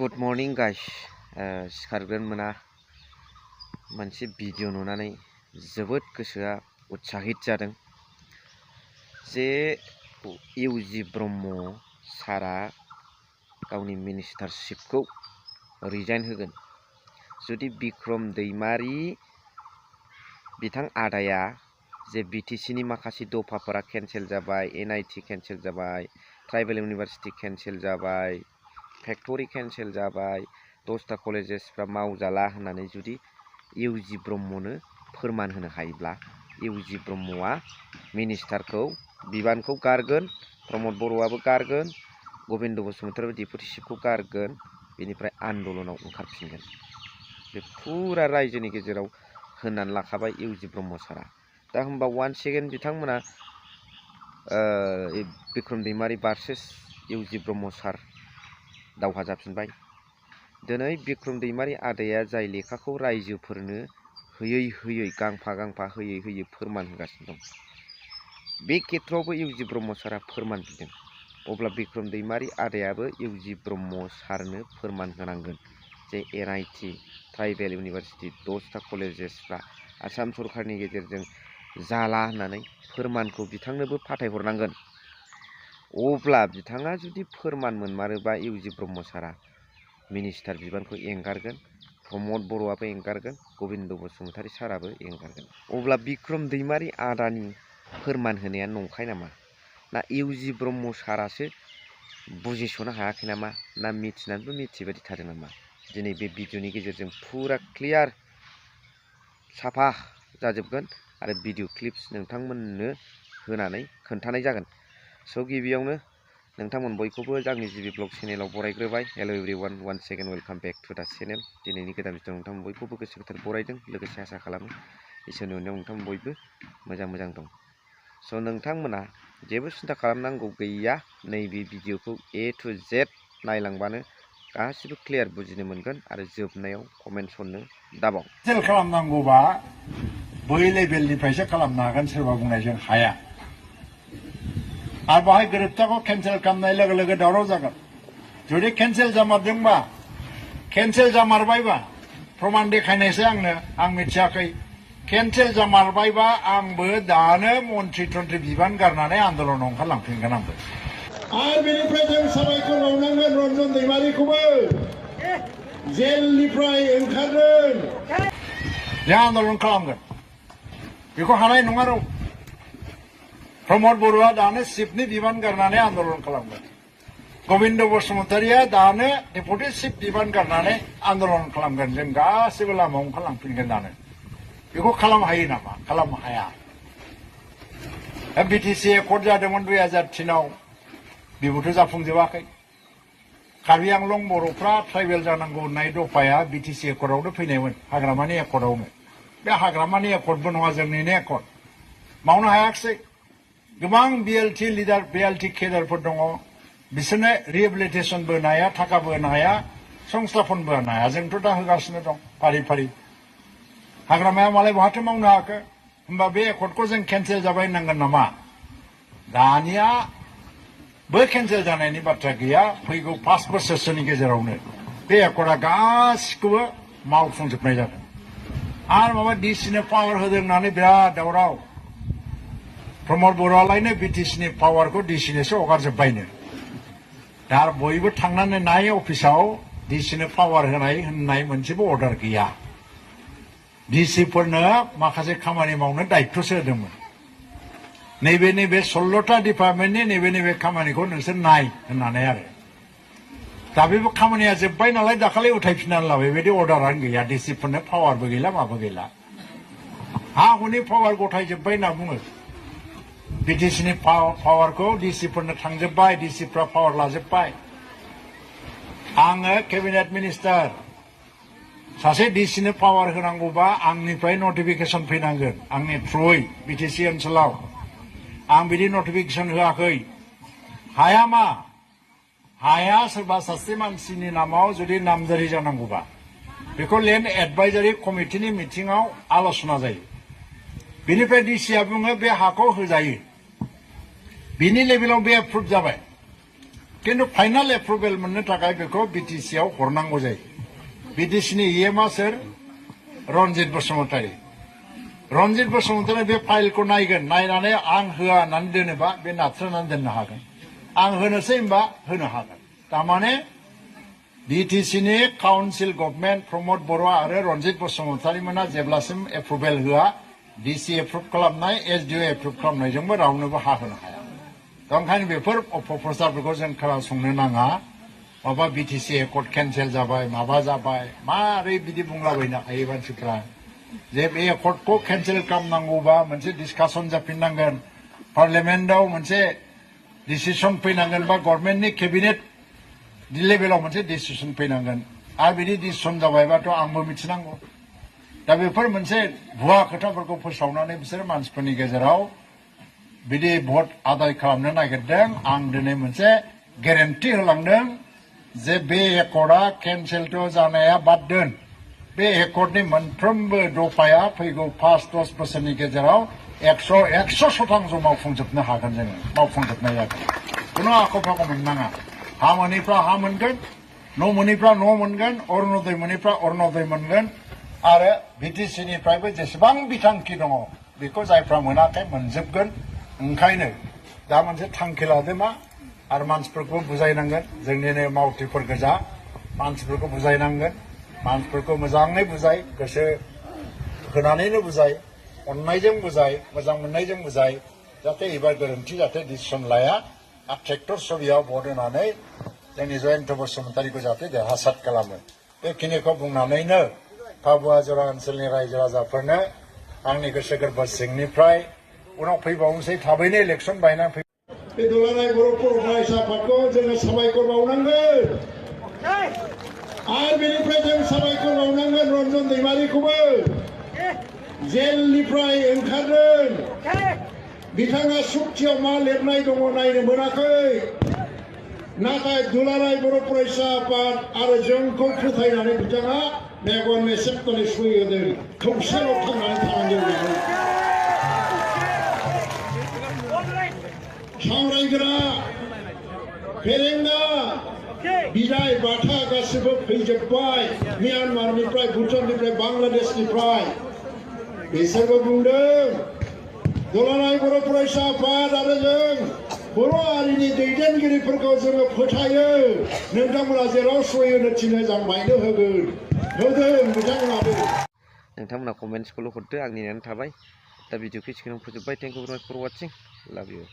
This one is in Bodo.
Good morning guys. सिखारगोन मोना मोनसे भिडिअ नुनानै जोबोद गोसोआ उत्साहित जादों जे इउजि ब्रह्म सारा गावनि मिनिस्टारशिपखौ रिजाइन होगोन जुदि बिक्रम दैमारी बिथां आदाया जे बिटिसिनि माखासे दफाफोरा केन्सेल जाबाय एनआईटी केन्सेल जाबाय ट्राइबेल इउनिभार्सिटी केन्सेल जाबाय फेक्टरि केन्सेल जाबाय 10टा कलेजेसफ्रा मावजाला होननानै जुदि इउजि ब्रह्मनो फोरमान होनो हायोब्ला इउजि ब्रह्मआ मिनिस्टारखौ बिबानखौ गारगोन प्रमद बर'आबो गारगोन गबिन्द बसुमतारी डिपुटिशिपखौ गारगोन बेनिफ्राय आन्दलनाव ओंखारफिनगोन बे फुरा रायजोनि गेजेराव होननानै लाखाबाय इउजि ब्रह्म सारा दा होमबा वान सेकेन्ड बिथांमोना बिक्रम दैमारी भार्सेस इउजि ब्रह्म सार दावहा जाफिनबाय दिनै बिक्रम दैमारी आदाया जाय लेखाखौ रायजोफोरनो होयै गांफा होयै फोरमान होगासिनो दं बे खेत्रआवबो इउजि ब्रह्म सारा फोरमान बिदों अब्ला बिक्रम दैमारी आदायाबो इउजि ब्रह्म सारनो फोरमान होनांगोन जे एनआईटी ट्राइबेल इउनिभार्सिटी 10टा कलेजेसफ्रा आसाम सरकारनि गेजेरजों जाला होननानै फोरमानखौ बिथांनोबो फाथायहरनांगोन अब्ला बिथाङा जुदि फोरमान मोनमारोबा इउजि ब्रह्म सारा मिनिस्टार बिबानखौ एंगारगोन प्रमद बर'आबो एंगारगोन गबिन्द बसुमतारी साराबो एंगारगोन अब्ला बिक्रम दैमारी आदानि फोरमान होनाया नंखाय नामा ना इउजि ब्रह्म सारासो बुजिस'नो हायाखै नामा ना मिथिनानैबो मिथिबायदि थादों नामा दिनै बे भिडिअनि गेजेरजों फुरा क्लियार साफा जाजोबगोन आरो भिडिअ क्लिप्स नोंथांमोननो होनानै खोन्थानाय जागोन स' गिबियावनो नोंथांमोन बयखौबो आंनि जिबि ब्लग चेनेलाव बरायग्रोबाय hello everyone one second welcome back to the channel दिनैनि गोदान भिडिअ नोंथांमोन बयखौबो गोसो गोथार बरायदों लोगोसे आसा खालामो इसोरनि अननायाव नोंथांमोन बयबो मोजां दं स' नोंथांमोना जेबो सिन्था खालामनांगौ गैया नैबे भिडिअखौ ए टु जेड नायलांबानो गासिबो क्लियार बुजिनो मोनगोन आरो जोबनायाव कमेन्ट हरनो दाबाव केन्सेल खालामनांगौबा बै लेभेलनिफ्रायसो खालामनो हागोन सोरबा बुंनायजों हाया आरो बाहाय गोरोबथाखौ केन्सेल खालामनाय लोगो लोगो दावराव जागोन जुदि केन्सेल जामारदोंबा केन्सेल जामारबायबा प्रमाण देखायनायसै आंनो आं मिथियाखै केन्सेल जामारबायबा आंबो दानो मन्थ्रि तन्थ्रि बिबान गारनानै आन्दलनाव ओंखारलांफिनगोन आंबो आरो बेनिफ्राय जों साबायखर बावनांगोन रन्जन दैमारिखौबो जेलनिफ्राय ओंखारदों जों आन्दलन खालामगोन बेखौ हानाय नङा र' प्रमद बर'आ दानो चिफनि बिबान गारनानै आन्दलन खालामगोन गबिन्द बसुमतारीया दानो डेपुटि चिफ बिबान गारनानै आन्दलन खालामगोन जों गासैबो लामायाव ओंखारलांफिनगोन दानो बेखौ खालामनो हायो नामा खालामनो हाया बिटिसि एकर्ड जादोंमोन 2003आव बेबोथ' जाफुंजोबाखै कार्बि आंलं बर'फ्रा ट्राइबेल जानांगौ होननाय दफाया बिटिसि एकर्डआवनो फैनायमोन हाग्रामानि एकर्डआवनो बे हाग्रामानि एकर्डबो नङा जोंनिनो एकर्ड मावनो हायाखिसै गोबां बिएलटि लिडार बिएलटि केडारफोर दङ बिसोरनो रिहेबिलिटेसनबो होनो हाया थाखाबो होनो हाया संस्थापनबो होनो हाया जोंथ' दा होगासिनो दं फारि हाग्रामाया मालाय बहाथो मावनो हाखो होमबा बे एकर्डखौ जों केन्सेल जाबाय होननांगोन नामा दानिया बो केन्सेल जानायनि बाथ्रा गैया फैगौ 5 बोसोरसोनि गेजेरावनो बे एकर्डआ गासिखौबो मावफुंजोबनाय जागोन आरो माबा डिसिनो पावार होदों होननानै बिराद दावराव प्रमद बर'आलायनो बिटिसिनि पावारखौ डिसिनोसो हगारजोब्बायनो दा बयबो थांनानै नाय अफिसाव डिसिनो पावार होननाय मोनसेबो अर्डार गैया डिसिफोरनो माखासे खामानि मावनो दायित्वसो होदोंमोन नैबे 16टा डिपार्टमेन्टनि नैबे खामानिखौ नोंसोर नाय होननानै आरो दा बेबो खामानिया जोब्बाय नालाय दाखालि उथायफिननानै लाबाय बेबायदि अर्डारानो गैया डिसिफोरनो पावारबो गैला माबो गैला हा हुनि पावार गथायजोब्बाय होनना बुङो बिटिसिनि पावारखौ डिसिफोरनो थांजोब्बाय डिसिफ्रा पावार लाजोब्बाय आङो केबिनेट मिनिस्टार सासे डिसिनो पावार होनांगौबा आंनिफ्राय नटिफिकेसन फैनांगोन आंनि थ्रुयै बिटिसि ओनसोलाव आं बिदि नटिफिकेसन होआखै हाया मा हाया सोरबा सासे मानसिनि नामाव जुदि नामजारि जानांगौबा बेखौ लेन्ड एडभाइजारि कमिटिनि मिटिङाव आल'सना जायो बेनिफ्राय डिसिआ बुङो बे हाखौ होजायो बिनि लेभेलाव बे एप्रुभ जाबाय किन्तु फाइनाल एप्रुभेल मोननो थाखाय बेखौ बिटिसि आव हरनांगौ जायो बिटिसि नि इएमआ सोर रनजित बसुमतारी रनजित बसुमतारी बे फाइलखौ नायगोन नायनानै आं होआ होननानै दोनोबा बे नाथ्रोनानै दोननो हागोन आं होनोसै होनबा होनो हागोन थारमाने बिटिसि नि काउन्सिल गभर्नमेन्ट प्रमद बर' आरो रनजित बसुमतारी मोना जेब्लासिम एप्रुभेल होआ डिसि एप्रुभ खालामनाय एसडिअ एप्रुभ खालामनायजोंबो रावनोबो हा होनो हाया ओंखायनो बेफोर अपप्रचारफोरखौ जों खोनासंनो नाङा माबा बिटिसि एकर्ड केन्सेल जाबाय माबा जाबाय मारै बिदि बुंलाबायनो हायो मानसिफ्रा जे बे एकर्डखौ केन्सेल खालामनांगौबा मोनसे डिसकासन जाफिननांगोन पार्लियामेन्टआव मोनसे डिसिसन फैनांगोन बा गभर्नमेन्टनि केबिनेट लेभेलाव मोनसे डिसिसन फैनांगोन आरो बिदि डिसिसन जाबायबाथ' आंबो मिथिनांगौ दा बेफोर मोनसे भुवा खोथाफोरखौ फोसावनानै बिसोर मानसिफोरनि गेजेराव बिदि भट आदाय खालामनो नागिरदों आं दिनै मोनसे गेरेन्टि होलांदों जे बे एकर्डआ केन्सेलथ' जानाया बाद दोन बे एकर्डनि मोनफ्रोमबो दफाया फैगौ 5-10 बोसोरनि गेजेराव 100% मावफुंजोबनो हागोन जोङो मावफुंजोबनाय जागोन खुनु आख' फाख' मोननाङा हा मोनैफ्रा हा मोनगोन न' मोनैफ्रा न' मोनगोन अरुणदय मोनैफ्रा अरुणदय मोनगोन आरो बिटिसि निफ्रायबो जेसेबां बिथांखि दङ बेखौ जायफ्रा मोनाखै मोनजोबगोन ओंखायनो दा मोनसे थांखि लादो मा आरो मानसिफोरखौ बुजायनांगोन जोंनिनो मावथिफोर गोजा मानसिफोरखौ बुजायनांगोन मानसिफोरखौ मोजाङै बुजाय गोसो होनानैनो बुजाय अननायजों बुजाय मोजां मोननायजों बुजाय जाहाथे एबार गोरोन्थि जाहाथे डिसिसन लाया आरो ट्रेक्टर सबियाव भट होनानै जोंनि जयन्त बसुमतारीखौ जाहाथे देरहासार खालामो बेखिनिखौ बुंनानैनो पाबुआ जरा ओनसोलनि रायजो राजाफोरनो आंनि गोसो गोरबो सिंनिफ्राय उनाव फैबावनोसै थाबैनो इलेक्सन बायनानै फै बे दुलाराय बर' फरायसा आफादखौ जोङो साबायखर बावनांगोन आरो बेनिफ्राय जों साबायखर बावनांगोन रन्जन दैमारिखौबो जेलनिफ्राय ओंखारदों बिथाङा सुक्तियाव मा लिरनाय दङ नायनो मोनाखै नाथाय दुलाराय बर' फरायसा आफाद आरो जोंखौ फोथायनानै बिथाङा मेगन मेसेबनानै सय होदों खौसेल' थांनानै थानांगौ सावरायग्रा फेरेंगा बिदाय बाथा गासिबो फैजोब्बाय म्यानमारनिफ्राय भुटाननिफ्राय बांलादेशनिफ्राय बिसोरबो बुंदों दुलाराय बर' फरायसा आफाद आरो जों बर' हारिनि दैदेनगिरिफोरखौ जोङो फोथायो नोंथांमोना जेराव सय होनो थिनो जों बायनो होगोन होदों बिथांमोनाबो नोंथांमोना कमेन्ट्सखौल' हरदो आंनि नेनानै थाबाय दा भिडिअखौ एसेखिनियावनो फोजोबबाय थेंक इउ भेरि माच फर वाचिं लाभ इउ